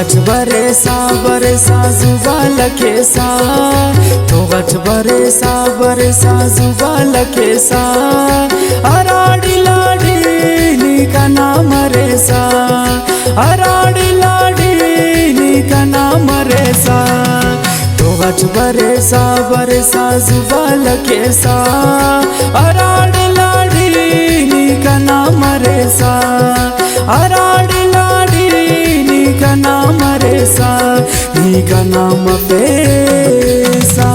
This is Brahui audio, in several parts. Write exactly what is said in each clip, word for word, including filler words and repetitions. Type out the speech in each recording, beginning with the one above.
غٹ بریسا بریسا زوال کیسا، تو غٹ بریسا بریسا زوال کیسا، ہراڑی لاڑی نی کنا مریسا، ہراڑی لاڑی نی کنا مریسا، تو غٹ بریسا بریسا زوال کیسا، ہراڑی لاڑی نی کنا مریسا۔ ہراڑے لاڑی نی کنا مریسا، نی کنا مفیسا۔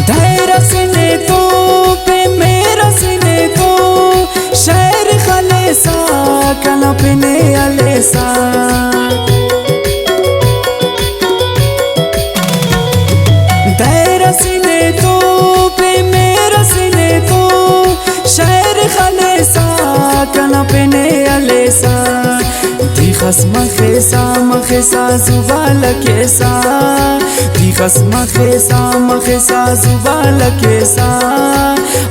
دائرہ سے نے تو پہ میرہ سے نے تو، شہر خلیسا کنا پنے الیسا۔ دائرہ سے نے تو پہ میرہ سے نے تو، شہر خلیسا کنا پنے الیسا۔ دیخس مخیسا مخیسا زوال کیسا، دیخس مخیسا مخیسا زوال کیسا،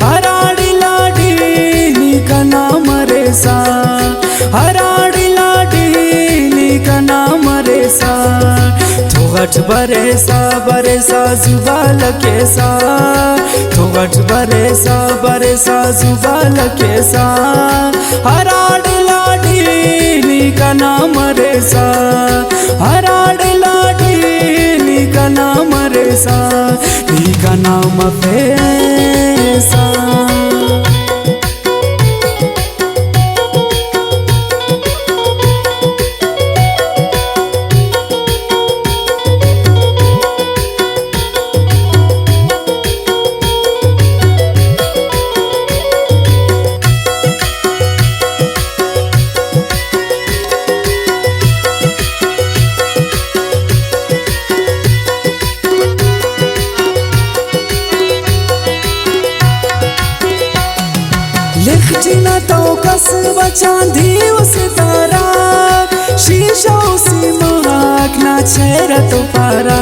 ہراڑے لاڑی نی کنا مریسا، ہراڑے لاڑی نی کنا مریسا، تو غٹ بریسا بریسا زوال کیسا، تو غٹ بریسا بریسا زوال کیسا، ہراڑے لاڑی نی کنا مریسا، ہراڑے لاڑی نی کنا مریسا، نی کنا مفیسا۔ لخ جنا تو کس بچاں دیو ستارہ، شیشہ و سیماک نا چہرہ تو پارہ۔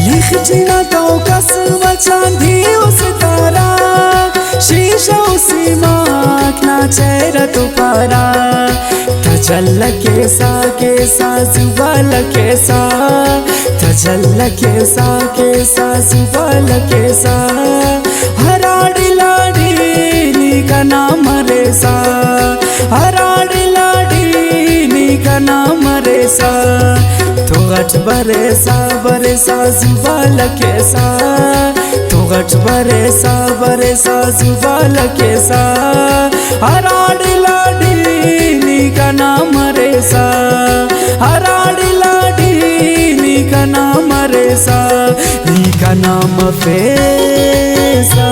لخ جنا تو کس بچاں دیو ستارہ، شیشہ و سیماک نا چہرہ تو پارہ۔ تجلی کیسا کیسا زوال کیسا، تجلی کیسا کیسا زوال کیسا، ہراڑے لاڑی نی کنا مریسا، ہراڑے لاڑی نی کنا مریسا، تو غٹ بریسا بریسا زوال کیسا، تو غٹ بریسا بریسا زوال کیسا، ہراڑے لاڑی نی کنا مریسا، ہراڑے لاڑی نی کنا مریسا، نی کنا مفیسا۔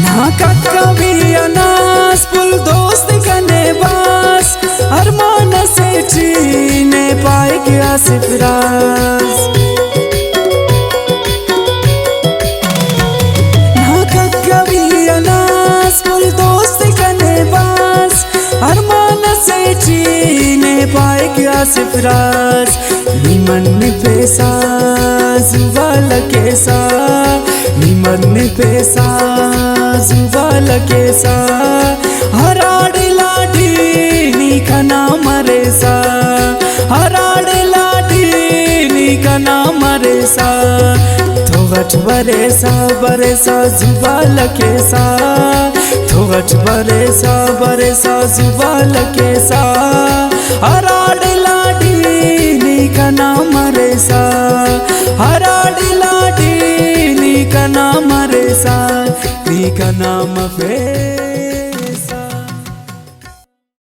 نا ککوی اناس پل دوست کنے باس، ارمان اسے ٹی نے پائے کہ آصف راز۔ نا ککوی اناس پل دوست کنے باس، ارمان اسے ٹی نے پائے کہ آصف راز۔ نی منپیسہ زوال کیسا، نی منپیسہ زوال کیسا، ہراڑے لاڈی نی کنا مریسہ، ہراڑے لاڈی نی کنا مریسہ، تو غٹ بریسہ، بریسہ زبال کیسہ، تو غٹ بریسہ، بریسہ زبال کیسہ، ہراڑے لاڈی نی کنا مریسہ، ہراڑے لاڈی نی کنا مریسہ، نی کنا